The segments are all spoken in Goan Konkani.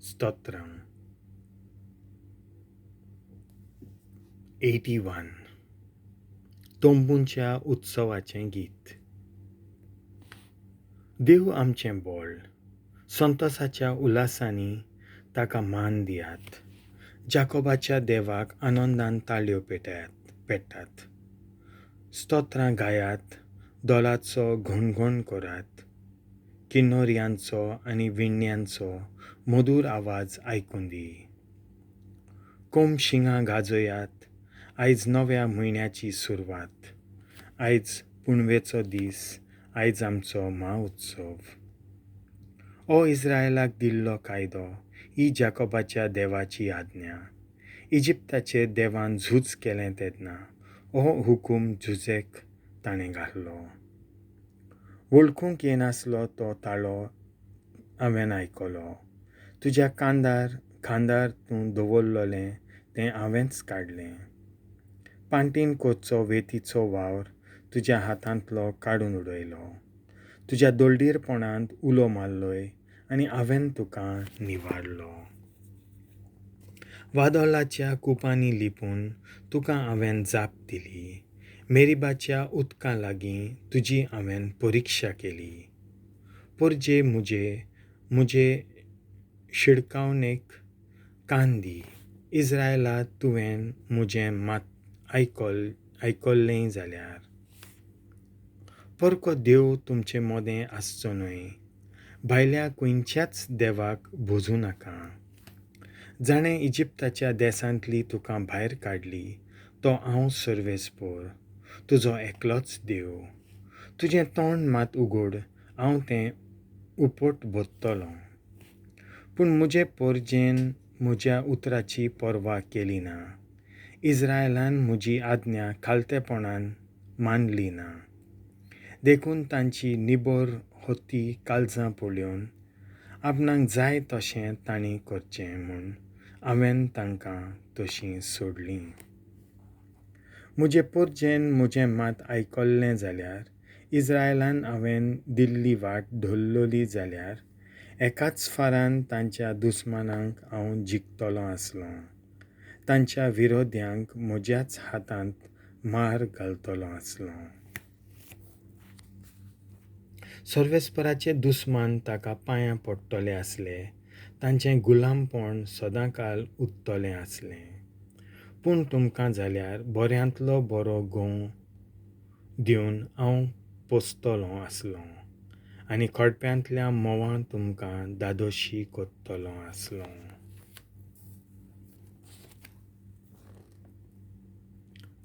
स्तोत्रां. 81. तंबूंच्या उत्सवाचें गीत. देव आमचें बळ, संतोसाच्या उल्हासांनी ताका मान दियात. जाकोबाच्या देवाक आनंदान ताळयो पेटयात पेट्टात. स्तोत्रां गायात, दोलाचो घणघण करात. किन्नोर्यांचो आनी विण्यांचो मधूर आवाज आयकूं दी. कोम शिंगां गाजयात. आयज नव्या म्हयन्याची सुरवात. आयज पुनवेचो दीस. आयज आमचो म्हाउत्सव. ओ इस्रायलाक दिल्लो कायदो, ही जाकोबाच्या देवाची आज्ञा. इजिप्ताचेर देवान झूज केलें तेन्ना हो हुकूम झुजेक ताणें घाल्लो. वळखूंक येनासलो तो ताळो हांवें आयकलो. तुज्या कांदार खांदार तूं दवरलेलें तें हांवेंच काडलें. पांटीन करचो वेतीचो वावर तुज्या हातांतलो काडून उडयलो. तुज्या दळडीरपणांत उलो मारलोय आनी हांवें तुका निवारलो. वादळाच्या कुपांनी लिपून तुका हांवें जाप दिली. मेरिबाच्या उदकां लागीं तुजी हांवें परिक्षा केली. परजे म्हजे म्हजे शिडकावणेक कान दी. इस्रायला, तुवें म्हजें मात आयकल्लें जाल्यार. परको देव तुमचे मदें आसचो न्हय. भायल्या खंयच्याच देवाक भजूं नाका. जाणें इजिप्ताच्या देसांतली तुका भायर काडली तो हांव सर्वेस्पर, तुजो एकलोच देव. तुजें तोंड मात उगड, हांव तें उपट भरतलों. पूण म्हजे परजेन म्हज्या उतराची पर्वा केली ना. इस्रायलान म्हजी आज्ञा खालतेपणान मानली ना. देखून तांची निबर हती काळजां पळोवन आपणाक जाय तशें तांणी करचें म्हूण हांवें तांकां तशीं सोडलीं. म्हजे परजेन म्हजें मात आयकल्लें जाल्यार, इस्रायलान हांवें दिल्ली वाट धरलेली जाल्यार, एकाच फारान तांच्या दुस्मानांक हांव जिखतलों आसलों. तांच्या विरोध्यांक म्हज्याच हातांत मार घालतलों आसलों. सर्वेस्पराचे दुस्मान ताका पांयां पडटले आसले. तांचें गुलामपण सदांकाल उरतलें आसलें. पूण तुमकां जाल्यार बऱ्यांतलो बरो गोंव दिवन हांव पोसतलों आसलों आनी खडप्यांतल्या म्होंवान तुमकां धादोशी करतलों आसलों.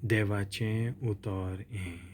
देवाचें उतर हें.